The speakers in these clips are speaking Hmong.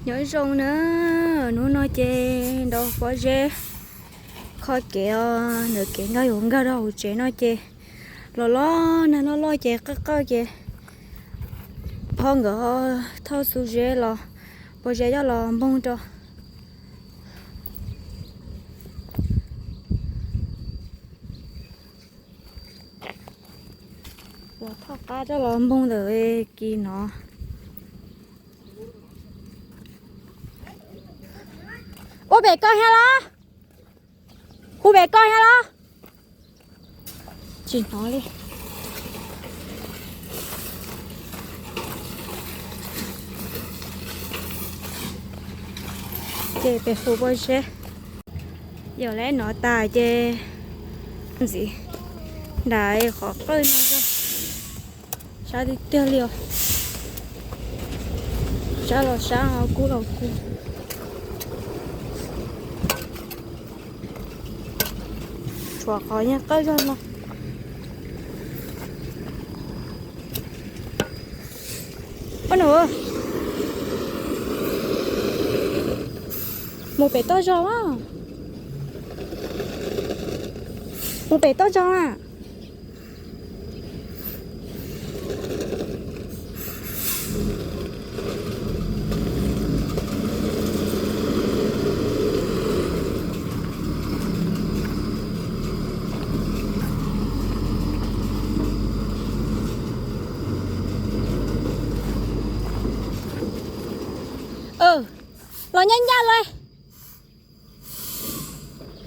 Nyob zoo na, hnub no ces nrau pob zeb kho kev os, ntawm kev nkag yuav nkag rau hauv tsev no ces los los nag loj loj ces qawj qawj ces pog nkawd thauj xuv zeb los, pob zeb coj los npoog rau. Los thauj qab coj los npoog ntawm kis no. Ua pem koj thiab los? Hu pem koj thiab los? Tsis hnov li. Ces pem hu pob zeb. Yog lawv nov tas ces ntxiv nram qhov qawj no, sab tiag tiag li os. Sab los sab, kub los kub. Tshuav qhov yeej qawj zog no. Ua nus, mus pem toj zog a. Mus pem toj zog a. Los nyaj ncaj los,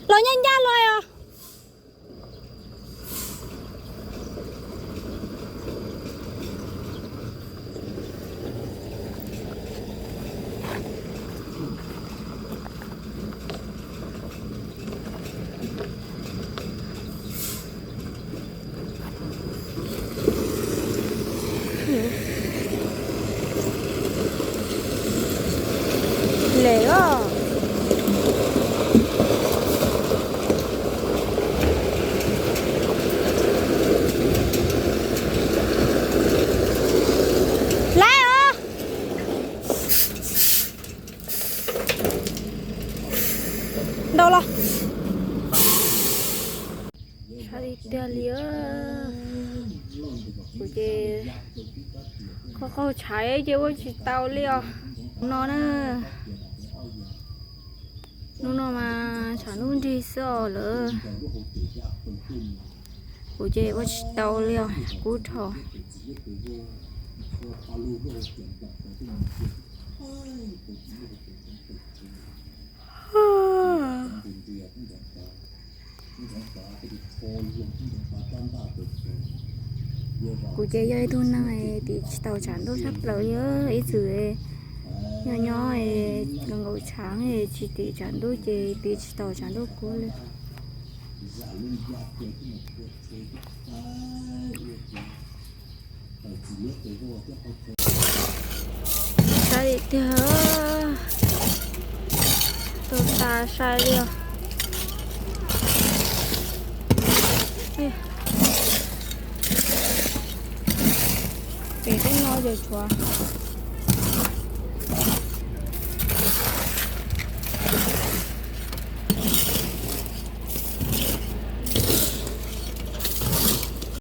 los nyaj ncaj los os. Lem os. Lem os. Ntau los. Sab tiag tiag li. Kuv ces qaug qaug tshaiv ces ua tsis tau li os. No na, hnub no mas tshav ntuj nrig xwb os lawm. Kuv ces ua tsis tau li os, kub dhau. Kuv ces yog ib tug neeg tiv tsis tau tshav ntuj tshaj plaws li, ib txwm nyob nyob nkaus nkaus tshav tsis tiv tshav ntuj ces tiv tsis tau tshav ntuj kub li. Saib tiag, tu tas sai li os. Pem tej no ces tshuav